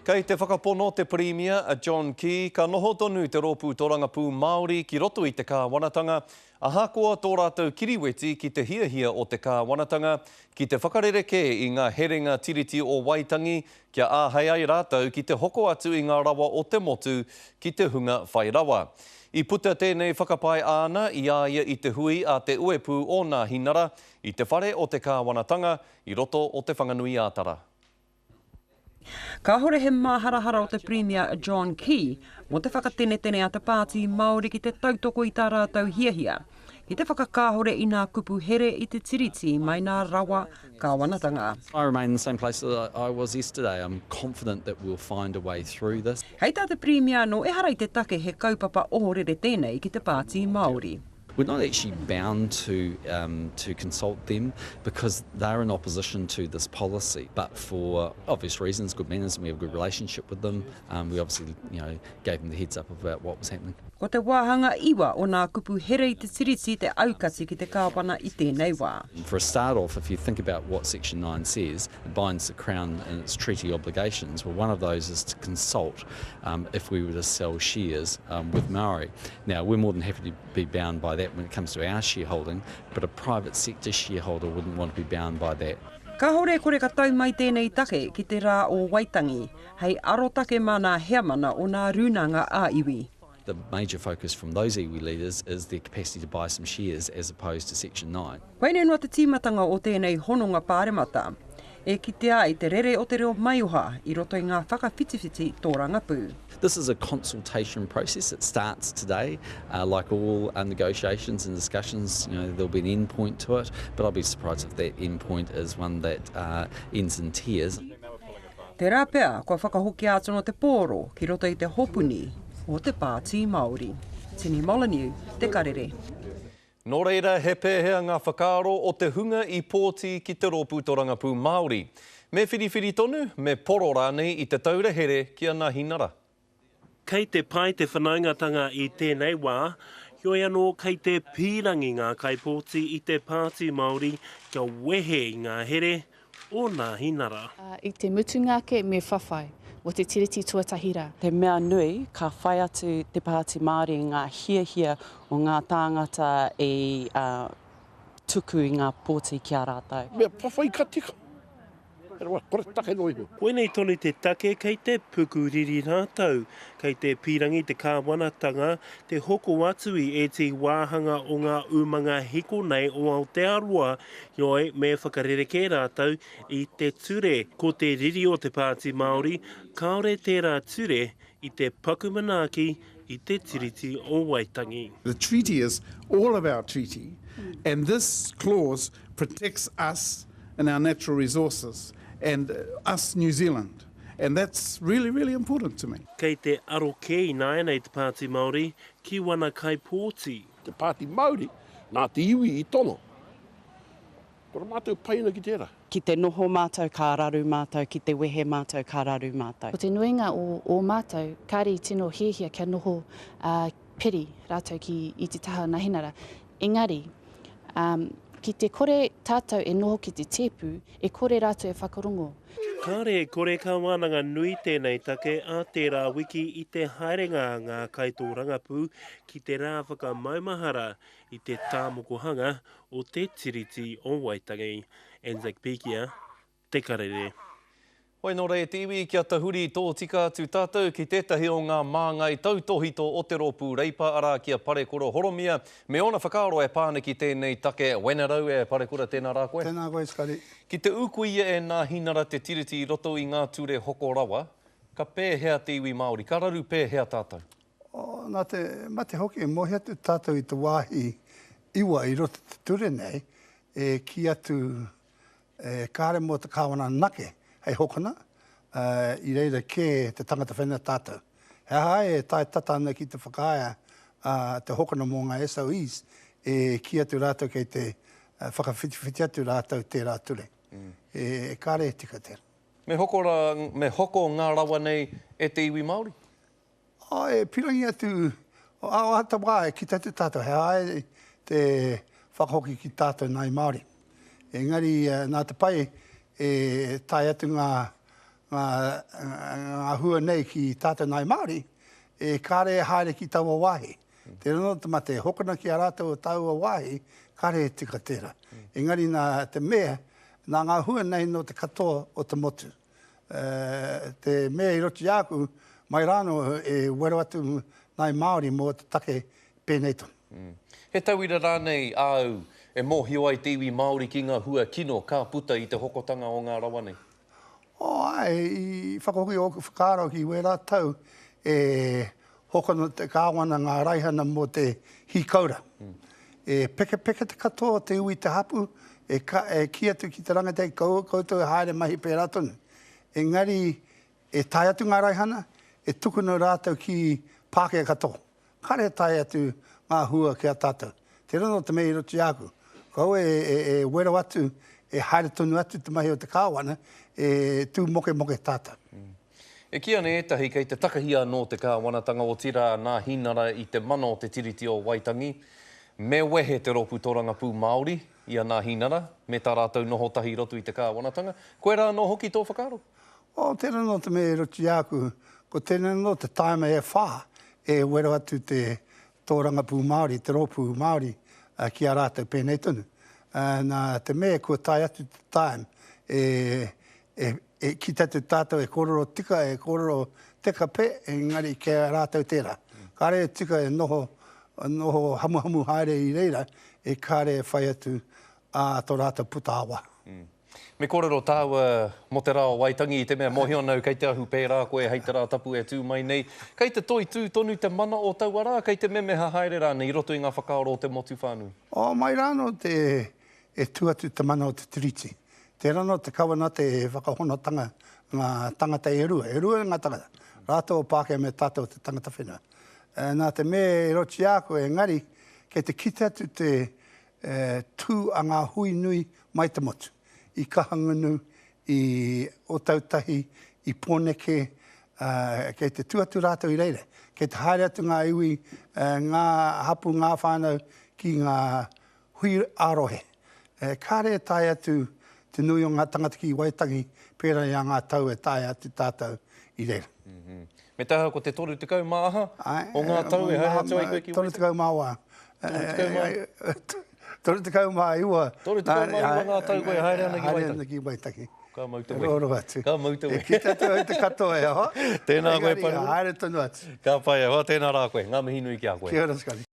Kei te whakapono te Pirimia, a John Key, ka noho tonu te Rōpū Torangapū Māori ki roto i te kāwanatanga, ahakoa tō rātou kiriweti ki te hiahia o te kāwanatanga ki te whakarerekē i ngā herenga Tiriti o Waitangi kia āhei ai rātou ki te hoko atu i ngā rawa o te motu ki te hunga whai rawa. I puta tēnei whakapae āna i a ia i te hui a te Uepū o Nāhinara i te whare o te kāwanatanga i roto o Te Whanganui-ā-Tara. Kāhore he māharahara o te Pirimia John Key mō te whakatenetene a te Pāti Māori ki te tautoko i tā rātou hiahia ki te whakakāhore i nā kupu here i te Tiriti mai nā rawa kāwanatanga. I remain in the same place that I was yesterday. I'm confident that we'll find a way through this. Hei tā te Pirimia anō, ehara i te take he kaupapa ohorere tēnei ki te Pāti Māori. We're not actually bound to um to consult them because they're in opposition to this policy but for obvious reasons, good manners and we have a good relationship with them, um we obviously you know gave them the heads up about what was happening. Ko te wāhanga iwa o nā kupu here i te Tiriti te aukati ki te Kāwana i tēnei wā. For a start off, if you think about what section 9 says, it binds the Crown in its treaty obligations, well one of those is to consult um if we were to sell shares um with Maori. Now we're more than happy to be bound by that when it comes to our shareholding, but a private sector shareholder wouldn't want to be bound by that. Kāore e kore ka tau mai tēnei take ki te rā o Waitangi, hei arotake mā nā heamana o nā rūnanga ā-iwi. The major focus from those iwi leaders is their capacity to buy some shares as opposed to section 9. Koinei noa te tīmatanga o tēnei hononga pāremata, e kitea ai te rere o te reo maioha i roto i ngā whakawhitiwhiti tōrangapū. This is a consultation process, it starts today, like all negotiations and discussions, you know, there'll be an end point to it, but I'd be surprised if that end point is one that ends in tears. Tērā pea kua whakahokia atu no te pōro ki roto i te hopuni o te Pāti Māori. Tini Molyneux, Te Karere. Nō reira, he pēhea ngā whakaaro o te hunga i pōti ki te Rōpū Torangapū Māori? Me whiriwhiri tonu, me poro rānei i te taura here ki a Nāhinara? Kei te pai te whanaungatanga i tēnei wā, heoi anō kei te pīrangi ngā kaipōti i te Pāti Māori kia wehe i ngā here o Nāhinara. I te mutunga ake me whawhai mo te Tiriti tuatahi ra. Te mea nui, ka whai atu te Pāti Māori i ngā hiahia o ngā tāngata i tuku i ngā pōti ki a rātou. Mea whawhai ka tika. He rawa, kore take noa iho. Koinei tonu te take kei te pukuriri rātou. Kei te pīrangi te kāwanatanga te hoko atu i ētehi wāhanga o ngā umanga hiko nei o Aotearoa, heoi me whakarerekē rātou i te ture. Ko te riri o te Pāti Māori, kāore tērā ture i te paku manaaki i te Tiriti o Waitangi. The treaty is all of our treaty and this clause protects us and our natural resources and us New Zealand and that's really, really important to me. Kei te aro kē ināianei te Pāti Māori ki wana kaipōti. Te Pāti Māori, nā te iwi i tono. Kore mātou pai ana ki tērā. Ki te noho mātou ka raru mātou, ki te wehe mātou ka raru mātou. Ko te nuinga o ō mātou kāre i tino hiahia kia noho piri rātou ki i te taha o Nahinara. Engari, ki te kore tātou e noho ki te tēpu, e kore rātou e whakarongo. Kāre e kore ka wānanga nui tēnei take ā tērā wiki i te haerenga a ngā kaitōrangapū ki te rā whakamaumahara i te tāmokohanga o te Tiriti o Waitangi. Anzac Pikia, Te Karere. Hoi nō reira te iwi kia tahuri tōtika atu tātou ki tētahi o ngā māngai tautōhito o te rōpū Reipa arā ki a Parekura Horomia me ōna whakaaro e pā ana ki tēnei take. Wenerau e Parekura tēnā rā koe. Tēnā koe Scotty. Ki te ūkuia e Nāhinara te Tiriti i roto i ngā ture hoko rawa, ka pēhea te iwi Māori? Ka raru pēhea tātou? Nā te mate hoki e moe atu tātou i te wāhi iwa i roto i te ture nei e kī atu e kāre mō te kāwana anake hei hokona, i reira kē te tangata whenua tātou. He aha ai e tae tata ana ki te whakaaea a te hokona mō ngā SOEs e kī atu rātou kei te whakawhitiwhiti atu rātou tērā ture. E kāre e tika tērā. Me hoko rā, me hoko ngā rawa nei e te iwi Māori? E pirangi atu, a ta wā e kite atu tātou he aha te whakahoki ki tātou nāi Māori. Engari nā te pai e tae atu ngā, ngā, ngā hua nei ki tātou Ngāi Māori, e kāre e haere ki taua wāhi. Tērā anō te mate, hokona ki a rātou o taua wāhi, kāre e tika tērā. Engari nā te mea, nā ngā hua nei nō te katoa o te motu. Te mea i roto i a aku, mai rānō e wero atu Ngāi Māori mō te take pēnei tonu. He tauira rānei āu e mōhio ai te iwi Māori ki ngā hua kino ka puta i te hokotanga o ngā rawa nei? Oh, āe, i whakahoki ōku whakaaro ki wērā tau e hokona te kāwana ngā raihana mō te hīkaura. E pekepeke te katoa o te iwi te hapū, e, ka, e kī atu ki te rangatahi, kaua koutou e haere mahi pērā tonu. Engari, e tae atu ngā raihana, e tukuna rātou ki Pākehā katoa. Kāre e tae atu ngā hua ki a tātou. Tērā nō te mea i roto i a aku. Kaua e, e, e wero atu, e haere tonu atu te mahi o te Kāwana, e tū mokemoke tātou. E kī ana ētahi kei te takahi anō te kāwanatanga otirā nā Hīnara i te mana o te Tiriti o Waitangi. Me wehe te Rōpū Torangapū Māori i a Nā Hīnara me tā rātou noho tahi i roto i te kāwanatanga. Koirā anō hoki tō whakaaro? Oh, tērā nō te mea i roto i a aku, ko tēnei anō te tāima e whā e wero atu te tōrangapū Māori, te rōpū Māori ki a rātou pēnei tonu. Nā te mea kua tae atu te tāima e, e, e kite atu tātou e kōrero tika, e kōrero teka pe, engari kei a rātou tērā. Kāre e tika e noho, noho hamuhamu haere i reira, e kāre e whai atu ā tō rātou puta awa. Me kōrero tāua mō te rā o Waitangi i te mea mōhio ana au kei te ahu pērā koe hei te Rātapu e tū mai nei. Kei te toitū tonu te mana o taua rā, kei te memeha haere rānei i roto i ngā whakaaro o te motu whānui? Oh, mai rānō te e tū atu te mana o te Tiriti. Tērā anō te kawenata e whakahonotanga ngā tangata e rua, e rua ngā tangata, rātou o Pākehā me tātou o te tangata whenua. Nā te mea e roti a koe, engari kei te kite atu te tū a ngā hui nui mai te motu, i Kahungunu, i Ōtautahi, i Pōneke, kei te tū atu rātou i reira. Kei te haere atu ngā iwi, ngā hapū, ngā whānau ki ngā hui ā-rohe. Kāre e tae atu te nui o ngā tangata ki Waitangi pērā i a ngā tau e tae atu tātou i reira. Me te aha ko te 30 mā aha o ngā tau e haere atu ai koe ki Waitangi? 39. 39? 39. 39 ngā tau koe e haere ana ki Waitangi? Haere ana ki Waitangi. Ka mau te wehi. Roro atu. Ka mau te wehi. E kite atu au te katoa e hoa. Tēnā koe Parua. Engari, haere tonu atu. Ka pai e hoa, tēnā rā koe. Ngā mihi nui ki a koe. Kia ora Scotty.